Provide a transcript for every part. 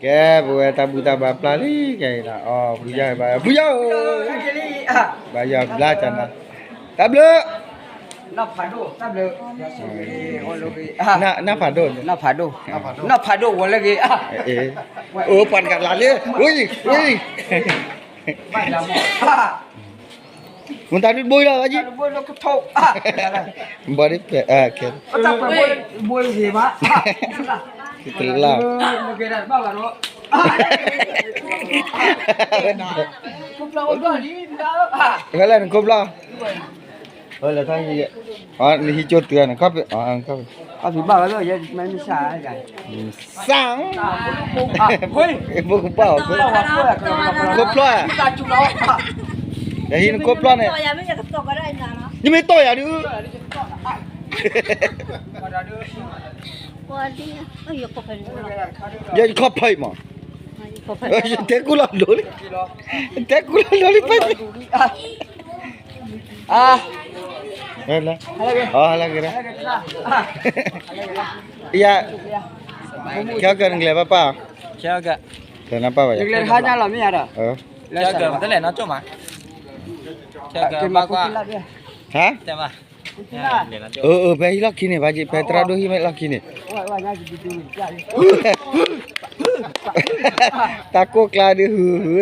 ကဲ ပဝဲတၢ်ဘူၣ်တၢ်ဘါပျၢ်လံ ကဲအံၤလီၤ အီ ဖုယီၢ်ဟဲဘါယွၤ ဖုယီၢ်ဧၢ, ဘါယွၤဘျါကနၤ, တၢ်ဘျုး, နၢ်ဖးဒိၣ်, နၢ်ဖးဒိၣ်ဝဲလၢဂ့ၤ, အိၣ်ပှၤတဂၤလၢ်လံ, ဝံၤ, ဝံၤ, မတၤဒုတဘိလီၤ, ဘီဒ်ဖဲ, ကဲ, တလၢ်, ဖဲလဲၣ်နခိၣ်ဖျီၣ်, နဟံးကၠိတုၤ, နခီၣ်ဖံး, စၢ်, ဖိကပၢ်, ခိၣ်ဖျီၣ်, ယဟံးနခိၣ်ဖျီၣ်န့ၣ်, ယမ့ၢ်တီၢ်ယၤဒုး, ယခီၣ်ဖံးမး, ယတဲကူလီၤဒိၣ်လံ, တဲကူလီၤဒိၣ်လံ, ဖဲ, ဟဲလၢ, ဟဲလၢဂ့ၤ, ယ, ခဲကနကျဲၤပၢ်ပၢ်, ခဲကနပၢ်ပၢ်ယၤ, ဟါ, အၢ အၢ ဖဲဟံၣ်လီၢ်ခံန့ၣ် ဘၣ်က့ၤ ဖဲသရၣ်ဒိၣ်ဟံၣ်မ့ၢ်လီၢ်ခံန့ၣ်, တၢ်ကိၢ်ကျါဒုးဟုဟု,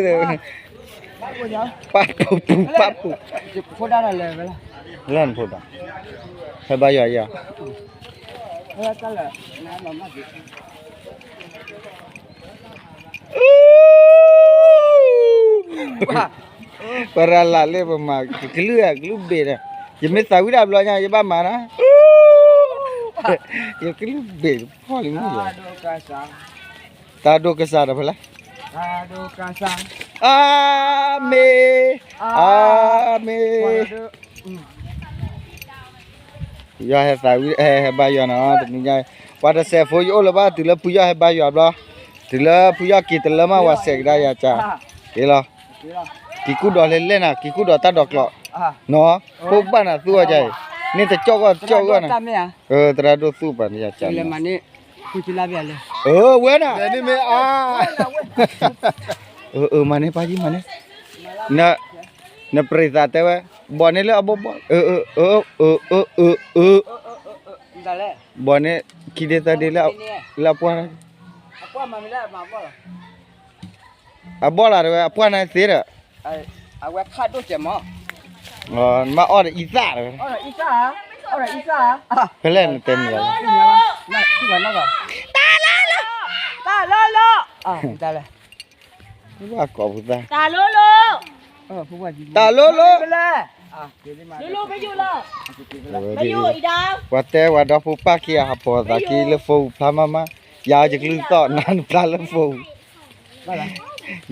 ပၢ်ပူၤပူၤပၢ်ပူၤ, လၢနဖိဒီး, ဟဲဘါယွၤယၤ ပရၤလးလၢပမၤကလုၢ်အကလုၢ်ဘ့ၣ်ဒီး, ယမ့ၢ်သးဝံၣ်ဒၣ်ဘျီညါ ယဘၣ်မၤနၤ, ယကလုၢ်ဘ့ၣ်ဖီၣ်လံမုၢ်ယၤ, တၢ်ဒိၣ်ကစၢ်ဒီးဖဲလဲၣ်, အၤမ့ၣ်, အၤမ့ၣ်. ဖုယီၢ်ဟဲသးဝံၣ် ဟဲဘါယွၤနီၤ တနံၤညါ, ပှၤတစဲးဖိယအိၣ်လၢၤဘၣ် တုၤလၢဖုယီၢ်ဟဲဘါယွၤဘျီ, တုၤလၢဖုယီၢ်က့ၤတလၢမး ပှၤစဲးကဒါယၤကၢ်, က့ၤလီၤ, က့ၤကူၣ်ဒီးလဲၤလဲၣ်နၤ က့ၤကူၣ်ဒီးတၢ်ဒိးကျိး, နီၤ, ဖိဘၣ်နၤသူအီၤကၢ်အံၤ, န့ၣ်တကၠီၣ်ဂီၢ်တကၠီၣ်ဂီၢ်နၤ, သရၣ်ဒိၣ်သူပှၤန့ၣ်ယၤကၢ်, အဝဲနၤ, မၤန့ၢ်ပၢ်ကံမၤန့ၢ်, နပြ့သးတဲဝဲ, ဘီးန့ၢ်လၢအဘီဘီ, အၢ, ဘီးန့ၢ်ခံဒ့သၢဒ့လၢအပှၢ်, အဘီၣ်လီၤတဲဝဲ အပှၢ်န့ၣ်သ့ဒီး, နဘၣ်အီၣ်ဒီးအံသၣ်တဲဝဲ, ဖဲလဲၣ်နတဲမ့ၢ်လီၤ, တၢ်လီၤလီၤ, တၢ်လီၤလီၤ, ဘၣ်ကိးပသး, တၢ်လီၤလီၤ, တၢ်လီၤလီၤ, ပှၤတဲဝဲဒီဖိပၢ်ခံဂၤဟးပိာ်သးခံလၢဖိပူၤဖျါမးမး, ယၤအီၤယကလုၢ်သီၣ်နၤနဖျါလၢဖိပူၤ,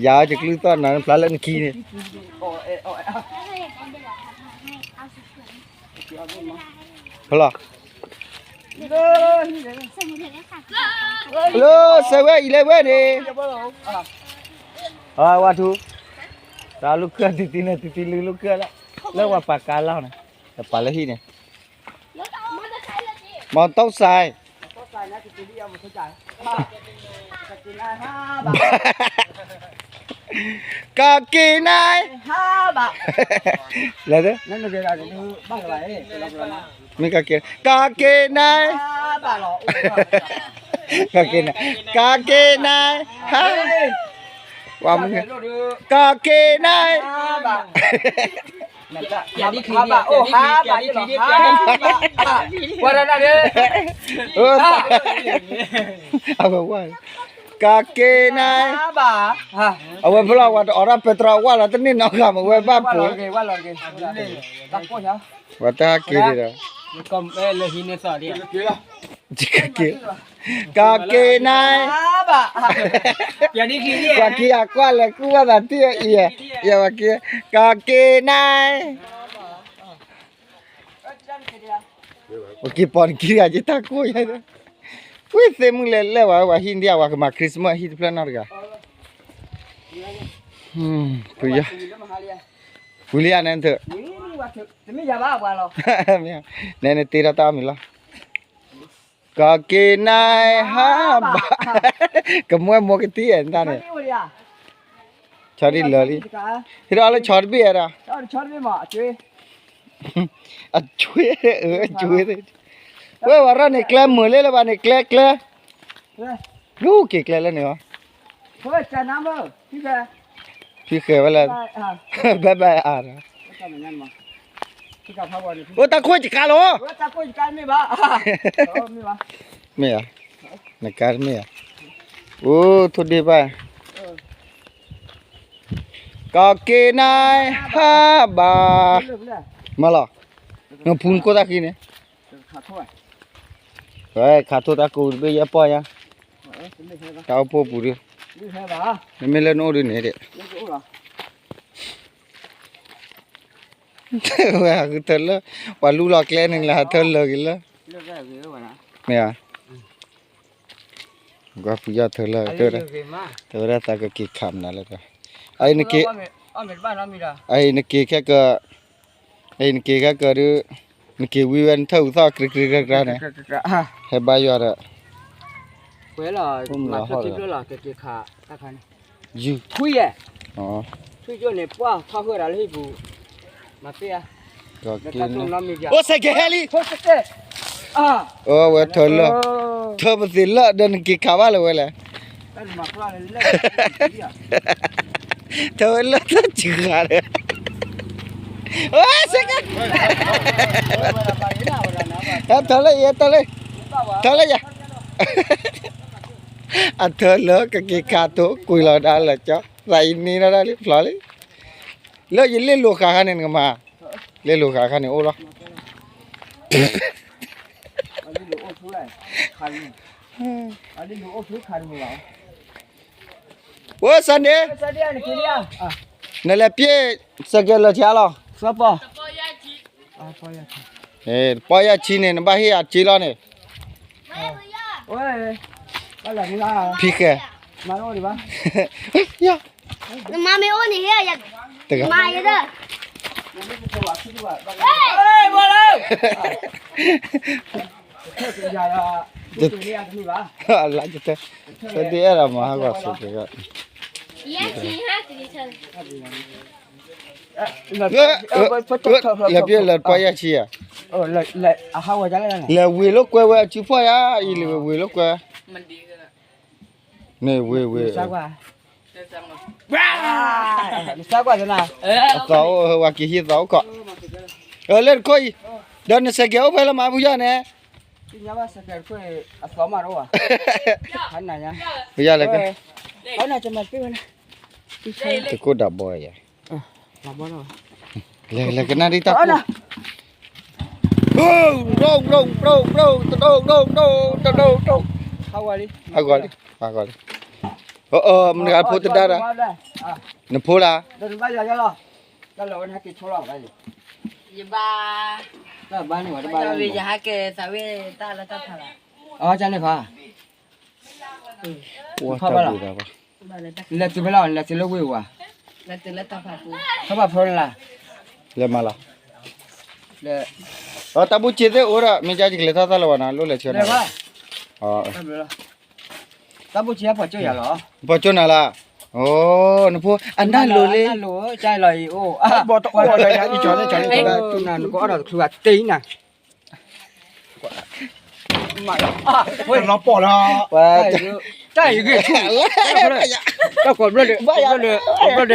ယၤအီၤယကလုၢ်သီၣ်နၤနဖျါလၢနခံန့ၣ်, ဖလီၤ, လၢစဲးဝဲအံၤလဲၣ်ဝဲန့ၣ်, ဝါထူ, တၢ်လူၢ်ခၢၣ်တံတံန့ၣ် တံတံလူၢ်လူၢ်ခၢၣ်လၢ, လၢပှၤပာ်ကါလီၤန့ၣ်, တပာ်လၢဟံၣ်န့ၣ်, မီၤတီစဲး, ကက့ၤနၤ, လၢ, မ့ၢ်ကက့ၤ, ကက့ၤနၤ, ကက့ၤနၤ, ကက့ၤနၤ, ဟါ, ဝါမုၢ်, ကက့ၤနၤ, အဝဲဝါ, ကက့ၤနၤ, အဝဲဖဲလီၤဝဲတအီၣ်ဒၣ်ပဲတြီဝါလီၤ တန့ၢ်နီတဂၤမ့ၢ်ဝဲဘၣ်ပိာ်, ဝဲတဟးက့ၤဒံးဒီး, ကက့ၤ, ကက့ၤနၤ, ပှၤခံဂၤကွၢ်လဲၤကူၣ်ဘၣ်သးတံၢ်အံၤ, ယဝဲက့ၤ, ကက့ၤနၤ ပက့ၤပိာ်နခံဂၤက့ၤတၢ်ကိၢ်ယါ, ဝံသ့ၣ်မုၢ်လဲၤလဲၣ်ဝဲ ပှၤဟံၣ်ဒံး ပှၤကမၤ Christmas ဟံၣ်တဖျၢၣ်နီတဂၤ, ပယီၤ, ဝံလံဧါ နဲနထၢၣ်, နဲနတ့ထီၣ်တၢ်အီၣ်မ့ၤလီၤ, ကီၢ်က့ၤနၤဟးဘၣ်, ကမွဲမိၢ်ကတံၢ်အဲၣ်တၢ်န့ၣ်, ဆီဒံၣ်လၢာ်လံ, ဟ့ၣ်ဒီးလၢဆီတဘ့ၣ်အဲၣ်ဒီး, အဆွ့, အဆွ့, ဝဲဝဲရၣ်န့ၣ် ကျဲမုာ်လံလၢၤဘၣ်န့ၣ် ကျဲကျဲ, လူက့ၤကျဲလၢန့ၣ်လီၤ, ဖံဃဲဝဲလၢ, ဘဲဘဲအါဒီး, အိၣ်တၢ်ခိၣ်ယကါလီၤ, မ့ၢ်ဧါ, နကါတမ့ၢ်ဧါ, အိၣ်ထိၣ်ဒ့ၣ်ဘၣ်, ကီၢ်က့ၤနၤဟးဘၣ်, မၤလီၤ, နဖူနခိၣ်တၢ်ဃံန့ၣ်, ဝဲခးထိၣ်တၢ်ကူတဘ့ၣ်ယဲၢ်ပီၢ်ညါ, တၢ်အိၣ်ဖှိၣ်ပူၤဒု, မ့မ့ၢ်လၢနအိၣ်ဒုန့ၣ်ဒၣ်, ဝဲဟးဃုထၢလၢ, ပှၤလူလီၤကျဲန့ၣ်လၢဟးထၢလၢာ်က့ၤလၢ, မ့ၢ်ဧါ, ကွၢ်ဖုယီၢ်ထၢလၢာ်, တဲဝဲဒၣ်သးကက့ၤခးမနုၤလၢ, အအံၤနက့ၤ, အအံၤနက့ၤခဲက, အအံၤနက့ၤခဲကဒု, နက့ၤဝံၤဝဲနထၢၣ်အူသီၣ်ကြ့ကြ့ကြ့ကြ့န့ၣ်, ဟဲဘါယွၤဒီး, ဝဲလီၤ, မၤဖျၢၣ်ခံဖျၢၣ်လီၤ ကက့ၤခး, ထွံၣ်ယဲၢ်, ထွံၣ်ယိၣ်န့ၣ် ပှၢ်ထီၣ်ဃုာ်ဒီးလၢဟံၣ်ပူၤ, မၤသ့ဧါ, အိၣ်စဲးကဲၤဟဲလံ, အဝဲထၢလၢ, ထၢပသ့ၣ်လၢဒီးနက့ၤခးဘၣ်လၢၤဝဲလဲၣ်, ထၢဝဲလၢတၢ်စှၤဒီး, စဲးကဲၤ, ထၢလၢယဲ ထၢလၢ, ထၢလၢယၤ အထၢလၢကက့ၤခးတိၤကွံာ်လီၤဒၣ်လၢာ်ကၠီ, သးအံၤန့ၣ်လီၤဒၣ်လံဖျိလံ, လၢယလ့လိာ်ဃာ်ခါန့ၣ်နကမၤ, လ့လိာ်ဃာ်ခါန့ၣ်အိၣ်လီၤ, အိၣ်စဲးကဲၤလၢာ်ထါလီၤ, ပီၢ်ယၢ်ဆံန့ၣ် နဘၣ်ဟ့ၣ်အစ့လီၤန့ၣ်, ဖံဃဲ, နမါမ့ၢ်အိၣ်န့ၣ်ဟ့ၣ်ယၤ, တဂၤ, မၤယဲဒၣ်, လါယတဲ, တဒ်အဲၣ်ဒိးမၤဟးဂီၤဆိးက့ၤ, လဲၤပျဲလၢပီၢ်ယၢ်ဆံဧါ, လဲၤဝ့ၤလိာ်ကွဲဝဲအစုဖီၣ်ယါအံၤလၢဝ့ၤလိာ်ကွဲ, န့ၣ်ဝ့ၤဝ့ၤ, အသီအိၣ်ဝဲက့ၤဟံၣ်သီအိၣ်ခီ, လၢတခိၣ်အံၤ, ဒီးနစဲးကဲၤအိၣ်ဖဲလၢမၤဖုယီၢ်န့ၣ်, ဖုယီၢ်လဲၣ်, လဲၤကနၣ်ဒ်တၢ်ကူၣ်, ဘြိၣ်ဘြိၣ်ဘြိၣ်ဘြိၣ် တဒိၣ်ဒိၣ်ဒိၣ် တဒိၣ်ဒိၣ်ဒိၣ်, ဟးဂီၤလံ, ဟးဂီၤလံ, မနုၤဂၤဖိတဒါဒီး, နဖိလၢ, ယဘၣ်, ဘၣ်န့ၣ်ဝဲတဘၣ်လၢန့ၣ်, လဲၤတုၤဖဲလဲၣ်, လဲၤတုၤလၢဝ့ၢ်ဝဲ, လဲၤတုၤလၢတၢ်ဖးဖူ, တၢ်ဖးဖူန့ၣ်လၢ, လဲၤမၤလီၤ, တၢ်ဘူၣ်စ့သ့ၣ်အိၣ်ဒီး မ့ၢ်ကၢ်ယကလဲၤထီၣ်သၣ်လၢၤဘၣ်နီၤ လိၣ်လဲၤဆၢနီၤ, တၢ်ဘူၣ်စ့ပှၤကၠိယၤလီၤ, ပှၤကၠိနၤလၢ, အိ, နဖိ, အနၢ်လိၤလံ, နၢ်လိၤ, ကၢ်လီၤအံၤအိၣ်, ဘီတအိၣ်ဒီးယၤအံၤကၠီလၢကၠီလၢကၠီလၢ တူၢ်နၤနကအီၣ်ဒီးတချုးဘၣ်တ့နၤ လီၤပီၢ်လီၤ, တၢ်အံၤဂ့ၤဆူၣ်, တၢ်ကိးဘျီဒီး, ကိးဘျီဒီး, နအိၣ်ပူၤအိၣ်, တၢ်အံၤ, အိၣ်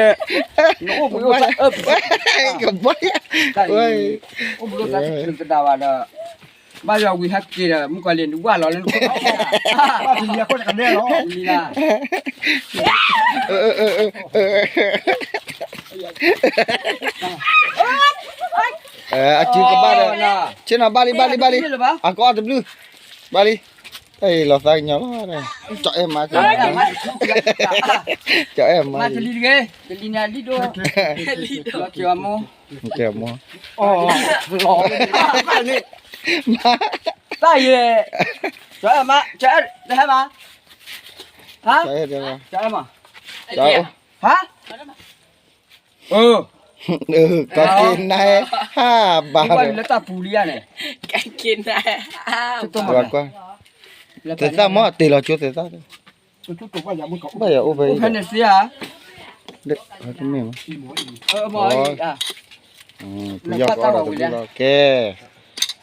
ပူၤအိၣ်သးတချုးတဒၣ်ဘၣ်ဒီး, ဘၣ်ယွၤဝံၤဟဲက့ၤဒီး မုၣ်ကီၤလံၤနဝၣ်လီၤလၢနခိၣ်, လီၤ, အစုကဘၣ်ဒီး, ဆ့ၣ်နီၤဘၣ်လံ ဘၣ်လံ ဘၣ်လံ, အကအီၣ်တဘျုး, ဘၣ်လံ, တၢ်အံၤလီၤသးကညီၤလီၤ, ကၠီအဲၣ်မါ, ကၠီအဲၣ်မါ, ကလံၤတဂ့ၤ, ကလံၤန့ၣ်လံဒိၣ်, ကၠီမိၢ်, ကၠီမိၢ်, တၢ်အံၤ, ကၠီအဲၣ်မါ, ကၠီအဲၣ်တဟဲမါ, ဟါ, ကၠီအဲၣ်မါ, ဟါ ကီၢ်က့ၤနၤဟးဘၣ်ဒီး, လၢတၢ်ပူၤလံဧါန့ၣ်, ကီၢ်က့ၤနၤဟးဘၣ်, ကွၢ်ကွၢ်, သဲးသၣ်မ့ၢ်တ့ၢ်လီၤကၠိသဲးသၣ်, ဘၣ်ယၤအိၣ်ဖဲအံၤ, တမ့ၢ်မ့ၢ်, ပယီၤအီၣ်တဒုလီၤ ကဲ,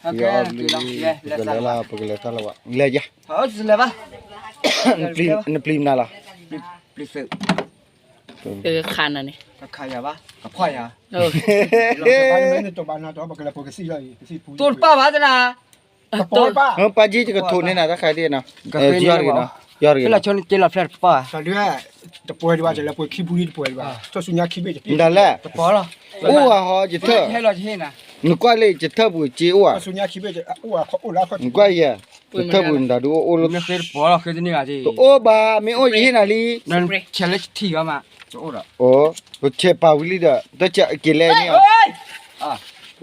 ပယီၤအီၣ်ဘျုး, ပကလဲၤလီၤ ပကလဲၤသၣ်လီၤဘၣ် လဲၤယၤ, နပျံၤမနုၤလီၤ, ခါနၤန့ၣ်, တိၢ်တပၢ်ဘၣ်တနၤ, ပှၤကံတကထိးန့ၣ်နၤတခါဒ်နီၤ, ယီၢ်တဂ့ၤနီၤ, ယီၢ်တဂ့ၤနီၤ, တပှဲၤဒံးဘၣ် ယလၢပှဲၤခံပူၤဒံးတပှဲၤဒံးဘၣ်, မနုၤလဲၣ်, အိၣ်ဝဲဟီယထၢၣ်, နကွၢ်လၢယထၢၣ်ပူၤစ့အိၣ်ဧါ, နကွၢ်ယဲ, ယထၢၣ်ပူၤနတၢ်ဒုးအိၣ်အိၣ်လၢ, တအိၣ်ဘၣ် မ့ၢ်အိၣ်ယဟ့ၣ်နၤလံ, ပဆဲးပာ်ဝံၤလံဒီး တကဲးလဲၣ်န့ၣ်, ဒီး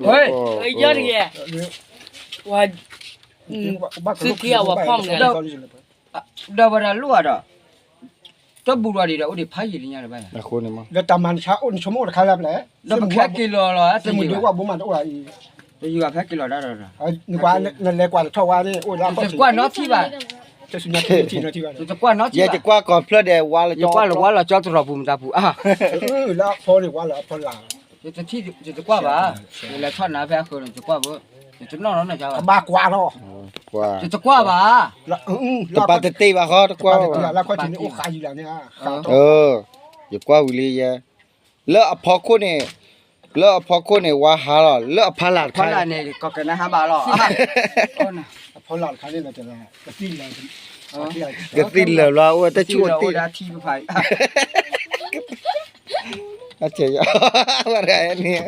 ပတလိၣ်ဒီး တဘူၣ်လီၤဒံးဒီး အိၣ်ဒံးဖးယံာ်လံညါလၢၤဘၣ်, ဒီးပခဲက့ၤလီၤလီၤ, တယူၤဖဲက့ၤလီၤဒၣ်ဒီး, နလဲၤကွၢ်တထီၣ်ဝါန့ၣ်, တကွၢ်နီထံဘၣ်, ယကွၢ်နီထံဘၣ်, ယကွၢ်လၢဝါလီၤကၠီတရီၢ်ပူၤမတၤပူၤ, ယတကွၢ်ဘၣ်, ယလဲၤထီၣ်နၤဖဲအဃၢၤန့ၣ် ယကွၢ်ဘၣ်, ယတနီၣ်နီၤန့ၣ်, ယတကွၢ်ဘၣ်, တပာ်တတ့ၢ်ဘၣ်ဃီ တကွၢ်ဘၣ်, ယကွၢ်ဝံၤလံယဲ, လၢအဖီခိၣ်န့ၣ်, လၢအဖီခိၣ်န့ၣ် ဝါဟးလီၤ, လၢအဖီလာ်တခါန့ၣ်, ကသံၣ်လၢာ်ဘျီ အိၣ်တဆူၣ်အိၣ်တ့ၢ်, ဝဲဒၣ်န့ၣ်,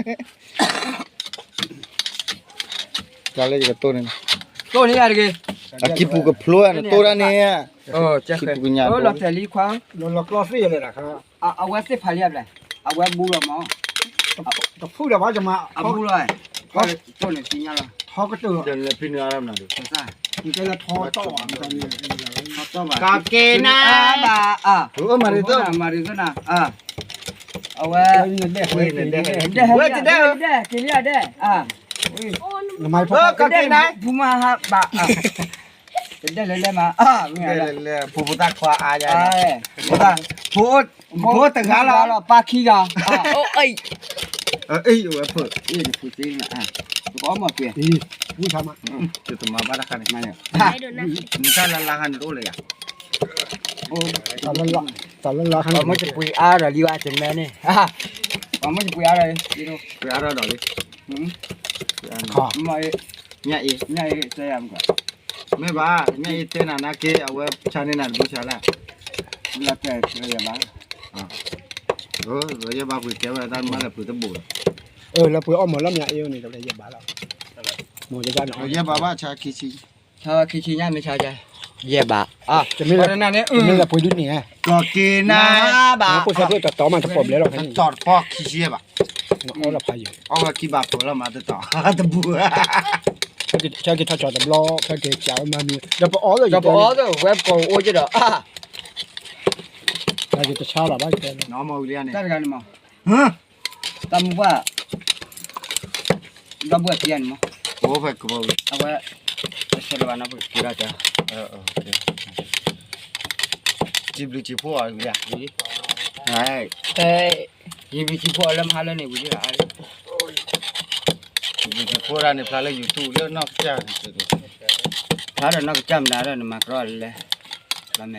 လၢယကတိၢ်န့ၣ်, အခံပူၤကဖျိနတိၢ်တၢ်န့ၣ်, ခံပူၤကညး, လီၤကျီသ့ၣ်ယလဲၣ်, အဝဲသ့ၣ်ဖးလံဧါ, အဝဲဘူလီၤမး, တဖုလၢၤဘၣ်, အဘူလီၤ, ထီကတၢၢ်, ကက့ၤနၤဘၣ်, အဝဲ, ဝဲတဒဲ, က့ၤလံဧါဒဲ, ကက့ၤနၤ, တဒဲလဲၤလဲၤမး, ဖိဖိသၣ်ခွါအါယၤ, ဖိတဂၤလီၤ, ပၢ်ခံဂၤ, ဝဲဖိ, တမၤဘၣ်တခါန့ၣ်, နတၢ်လၢလၢခါန့ၣ်တအိၣ်လၢၤယၤ, ပှၤမ့ၢ်တပှ့ၤအါဒီးလံဘၣ်တမၢန့ၣ်, ပှၤမ့ၢ်တပှ့ၤအါဒီးလံ, ပှ့ၤအါဒီးဒီးလံ, ညၣ်အံၤ, ညၣ်အံၤတဲယၤမး, မ့ၢ်ဘၣ်, ညၣ်အံၤတဲနၤနာ်က့ အဝဲဆါန့ၢ်နၤတဘိဆါလၢ်, လၢတဲယၤဘၣ်, ယဲဘၣ်ပှ့ၤကဲဝဲတၢ်မၤလၢပှ့ၤတဘိလီၤ, လၢပှ့ၤအီၣ်မၤလီၤမ့ၢ်အ့ၣ်န့ၣ်, ယဲဘၣ်ဘၣ်ဆါခံဆံ, ဆါခံဆံညါမ့ၢ်ဆါ, ယဲဘၣ်, မ့ၢ်လၢပှ့ၤဒ်န့ၣ်, ကက့ၤနၤဘၣ်, တတီၤမးတပီၢ်ဘျဲလီၤ, တတီၤတပီၢ်ခံဆံဘၣ်, အီၣ်ဝဲခံဘၣ်ပၢၢ်လီၤမးတတီၤ, တဘူၣ်, ဆၢက့ၤထီၣ်ကၠီၤတဘျီ, ဖဲက့ၤကးဝဲမၤမံၤ, ဒီးပအီၣ်, ဝဲပကိးအိၣ်က့ဒီး, တၢ်တဂၤန့ၣ်မး, တၢ်မူဘၣ်, ဒီပုၢ်ဝဲၢ်ခံဂၤန့ၣ်မး, အဝဲ, တဆဲးလၢၤဘၣ်နီၤ, ပက့ၤဒီးတဲ, စံးဘျုးစံးဖှိၣ်အီၤ, ယံဘျုးစံးဖှိၣ်အီၤလၢမဟါလၢန့ၣ်ဝံၤ, စံးဘျုးစံးဖှိၣ်တၢ်န့ၣ် ဖျါလၢ YouTube လၢနီၢ်ကစၢ်, ဖျါဒီးနီၢ်ကစၢ်မတၤဒီး နမၤကြီလဲၣ်,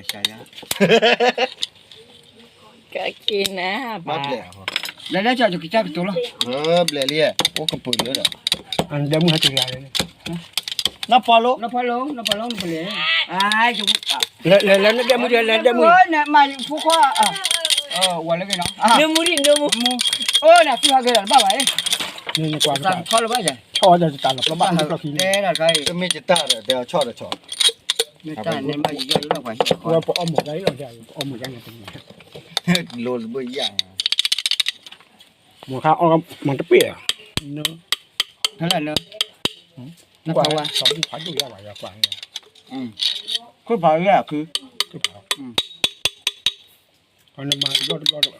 ဘၣ်မဲာ်ဆှးယါ ကက့ၤနၤဘၣ်, လဲၤလၢကၠီကစၢ်ကတိၤလီၤ, ဘျဲၣ်လံ, အိၣ်ကပၤလၢဒီး, ဒဲမုၢ်ဟဲက့ၤဂၤလဲၣ်, နီၢ်ပီလိ, နီၢ်ပီလိ, နီၢ်ပီလိ, လဲၤလဲၤလဲၤနဒဲမုၢ်, လဲၤလဲၤနဒဲမုၢ်, မၤဖိခွါ, ဝဲလၢက့ၤနီၤ, နမူဒံးနမူ, အိၣ်နသုဟးက့ၤဒီးတဘၣ်ဘၣ်, နကွၢ်, ဆီလီၤဘၣ်ယဲ, ဆီဒီးတတၢ်လီၤပျီဘၣ်လီၢ်ခံန့ၣ်, တမ့ၢ်ကတၢ်ဒီး တဲအီၤဆီဒီးဆီ မ့ၢ်တၢ်န့ၣ်မ့ၢ်ယံာ်ယံာ်လီၤပှၤဟံၣ်, ပအီၣ်မ့ၤတၢ်အံၤလီၤ, ပအီၣ်မ့ၤတၢ်န့ၣ်တမံၤ, လိၤတဘၣ်ယၤ, မ့ၤခါအီၣ်မ့ၤတပ့ၢ်, ဖဲလဲၣ်န, နကွၢ်ဝဲ, ဖးဒိၣ်ယၤဘၣ်ယၤကွၢ်, ခိၣ်ဖးယၤခု, နမၤတဘျီတဘျီဒီး,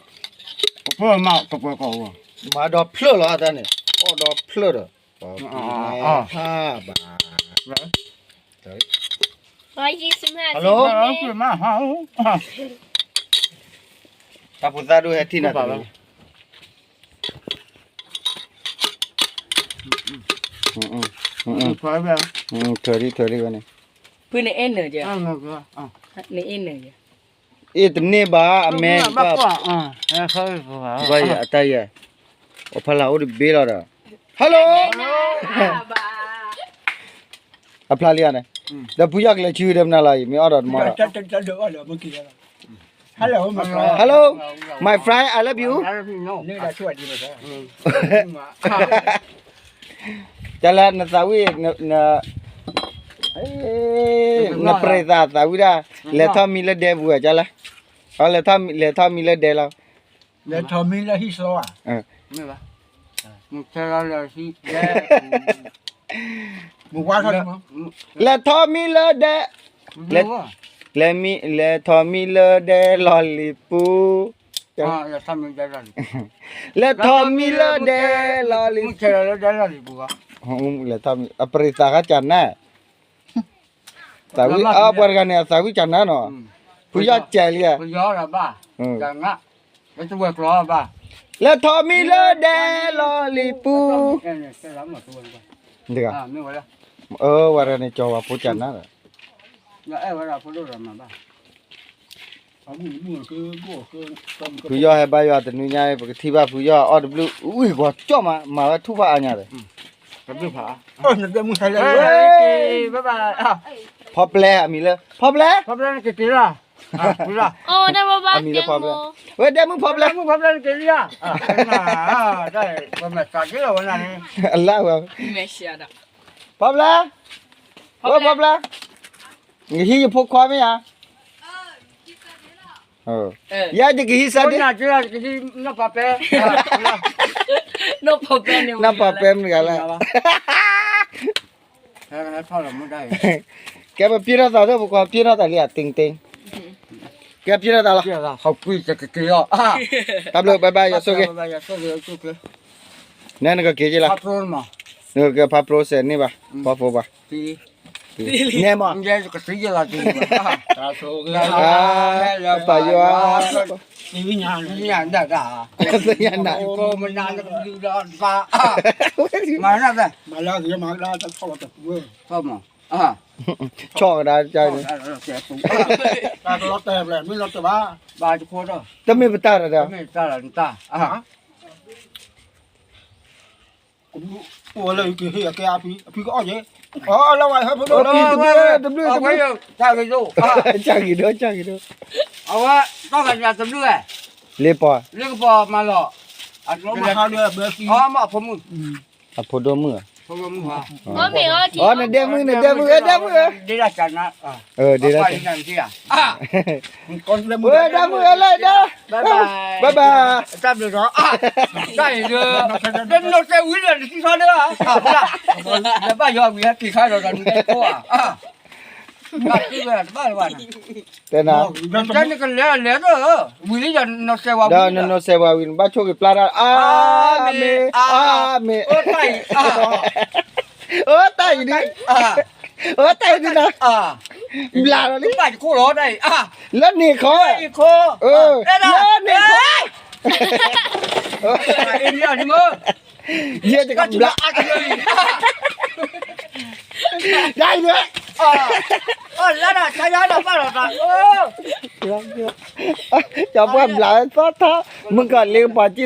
ကပၢၢ်မးကပၢၢ်ကီၢ်ဝဲ, မၤဒီးဖျၢၣ်လီၤအတၢ်န့ၣ်, အီၣ်ဒီးဖျၢၣ်ဒီး, ဟါဘၣ်, Hello. တၢ်ဖိသၣ်ဒိၣ်ဟဲထံၣ်နၤတဂ့ၤ. ထွဲဒံးထွဲဒံးဝဲန့ၣ်. ဖုန့ၣ်အဲၣ်နၢၤ, နအဲၣ်နၢၤ, အ့ၣ်တန့ၢ်ဘၣ် အမဲ, အတၢ်ယဲၢ်, အဖီလာ်အိၣ်တဘ့ၣ်လီၤဒီး, hello. အဖျါလံဧါန့ၣ်, ဒီးဖုယီၢ်ကလဲၤဆူဒီးမနုၤလီၤအံၤ မ့ၢ်အီၣ်ဒီးတမီၢ်ဒီး Hello, my friend, I love you. ကလၢနသးဝံၣ်, နပြဲၤသးသးဝံၣ်ဒၣ်, လဲၤထီၣ်မံလၢဒဲပူၤဧါ ကလၢ, လဲၤထီၣ်မံလၢဒဲလီၤ, လဲၤထီၣ်မံလၢဟံၣ်စီဧါ, မ့ၢ်ဘၣ်, လဲၤထီၣ်မံလၢဒဲ, လဲၤထီၣ်မံလၢဒဲလီၤလံၤပူၤ, လဲၤထီၣ်မံလၢဒဲလီၤလံၤ, လဲၤထီၣ်မံလၢဒဲလီၤလံၤပူၤ, အပြဲၤသးခါကနၣ်, သးဝံၣ်အါပှၤတဂၤန့ၣ် အသးဝံၣ်ကနၣ်နီၤ, ဖုယီၢ်ကဲလံဧါ, လဲၤထီၣ်မံလၢဒဲလီၤလံၤပူၤ, တဂၤ, အဝဲတဂၤန့ၣ် ကၠီၤဝဲဖိကနၣ်ဒီး, ဖုယီၢ်ဟဲဘါယွၤတနွံညါအံၤ ပကထံၣ်ဘၣ်ဖုယီၢ်အီၣ်တဘျုး ဝံၢ်ကွၢ်ကၠီၣ်မး မၤဝဲထူၣ်ဖးအါညါဒီး, ဖီပျဲအမံၤလၢ ဖီပျဲ, အမံၤလၢဖီပျဲ, ဝဲဒဲမုၣ်ဖီပျဲ, အလၢဝဲ, ဖီပျဲ, ဝဲဖီပျဲ, နကဟံးယဖိခွါမ့ၢ်ဧါ, ယၤယကဟံးစၢ်ဒ့, နီၢ်ဖီပျဲန့ၣ်မ့ၢ်ဂၤလၢ, ကဲပပျဲထီၣ်သးဒီး ပကွၢ်ပျဲထီၣ်သးလံဧါ တ့ၢ်တ့ၢ်, ကဲပျဲထီၣ်သးလီၤ, တၢ်ဘျုး bye bye ယွၤဆိၣ်ဂ့ၤ, နဲနကက့ၤက့ၤလီၤ, နကက့ၤဖးပြိစဲးန့ၢ်ဘၣ်, ဖီဖိဘၣ်, နဲမး, ပယွၤ, သ့ၣ်ညါနၤ, ဆီၣ်ကဒါ, တမ့ၢ်ပတၢ်ဒီး, အိၣ်လၢကဟ့ၣ်အကဲအဖံ, အဖံကအီၣ်က့ၤ, အီၣ်လၢဝဲဟဲဖိဒိၣ်, တဘျုး, တၢ်ဂ့ၤဒိၣ်, တၢ်ဂ့ၤဒိၣ်, အဝဲ, တဘျုး, လ့ပီၤ, လ့ကပီၤမၤလီၤ, အဖိမုၣ်, အဖိဒိၣ်မုၣ်, အီ နဒဲမုၣ် နဒဲမုၣ်ဧၢ ဒဲမုၣ်ဧၢ, ဒဲမုၣ်ဧၢလၢဒဲ, ဘၣ်ဘၣ်, တၢ်ဘျုးဒီး, တၢ်အံၤဒီး, တနီၤတဲဝံၤလၢနသံထီဒီး, ဘၣ်ယွၤဝံၤဟဲက့ၤခါဒီးနတဲခိၣ်ဧါ, ဘၣ်သံဝဲတဘၣ်လၢၤဘၣ်, တဲနၤ, တဲနကလဲၤလဲၤဒီး, ဝံၤလံဒီးနနီၤစဲးဝဲဝံၤ, ဒီးနနီၤစဲးဝဲဝံၤ နဘၣ်ဆိၣ်ဂ့ၤပျၢ်တၢ်, အၤမ့ၣ်, အၤမ့ၣ်, အတၢ်အံၤဒ်, အတၢ်အံၤဒ်နၤ, ဘျးလီၤလံ, လၢန့ၣ်ခီ, လၢန့ၣ်ခီ, ယဲၢ်တကဘျး, တၢ်အံၤဒ်, ကၠီပှၢ်ဘျးဝဲသီထီ, မုၢ်ကီၢ်လ့ကပီၤစံၣ်လီၤလၢဃီ,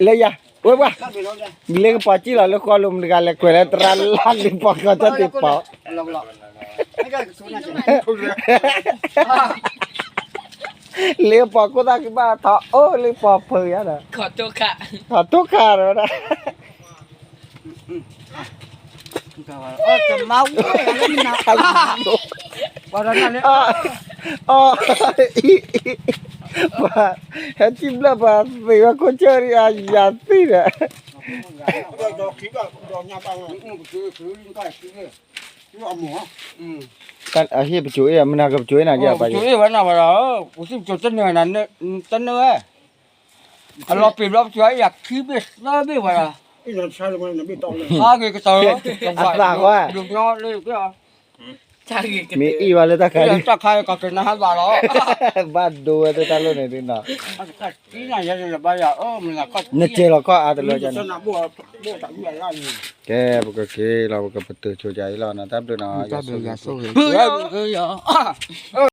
လၢယၤ, ဝဲပှၢ်, လ့ကပီၤစံၣ်လီၤလၢဃီလိၤ မတဂၤလဲၤကွဲးလၢသရၣ်လၢ်လ့ပီၤခီၣ်တၢ်တ့ၢ်ပီၤ လ့ကပီၤခိၣ်သၣ်ကဘၣ်ထီၣ်အိၣ်လ့ကပီၤဖုးယၤဒီး, ထီၣ်ထိၣ်ခးဒီးဝဲဒၣ်, အီ, ဟဲထံၣ်ဘျၢၣ်ပှၤသ့ၣ်ဝဲခိၣ်ဆၢဒ်အယၤသံဒီး, အဟ့ၣ်ပစိၤအ့ၣ် မနၤကပစိၤအ့ၣ်နၤယၤပှၤ, ပစိၤအ့ၣ်ဝဲနၤဘၣ်ဒီး, ပစိၤတန့ၢ်ဝဲနၤ, တန့ၢ်ဝဲ, အလီၤပ့ၤဘျီပစိၤအ့ၣ်ယၤခံဘ့ၣ်သၢဘ့ၣ်ဝဲဒၣ်, ဟးဂ့ၤကတၢၢ်, အသးဃီ, ဒုးညီလၢ, မ့ၢ်အံၣ်ဘၣ်လၢတၢ်ခါဒ်, ဘၣ်ဒိဝဲတၢ်လိၣ်န့ၣ်ဒ်နီၤ, နကဲလီၤခီၣ်အါတလၢ, ကဲ ပကက့ၤလီၤ ပကပတုာ်ဆိယၤအံၤလီၤနီၤ, တၢ်ဘျုးနီၤ, ယဆိၣ်ဂ့ၤ,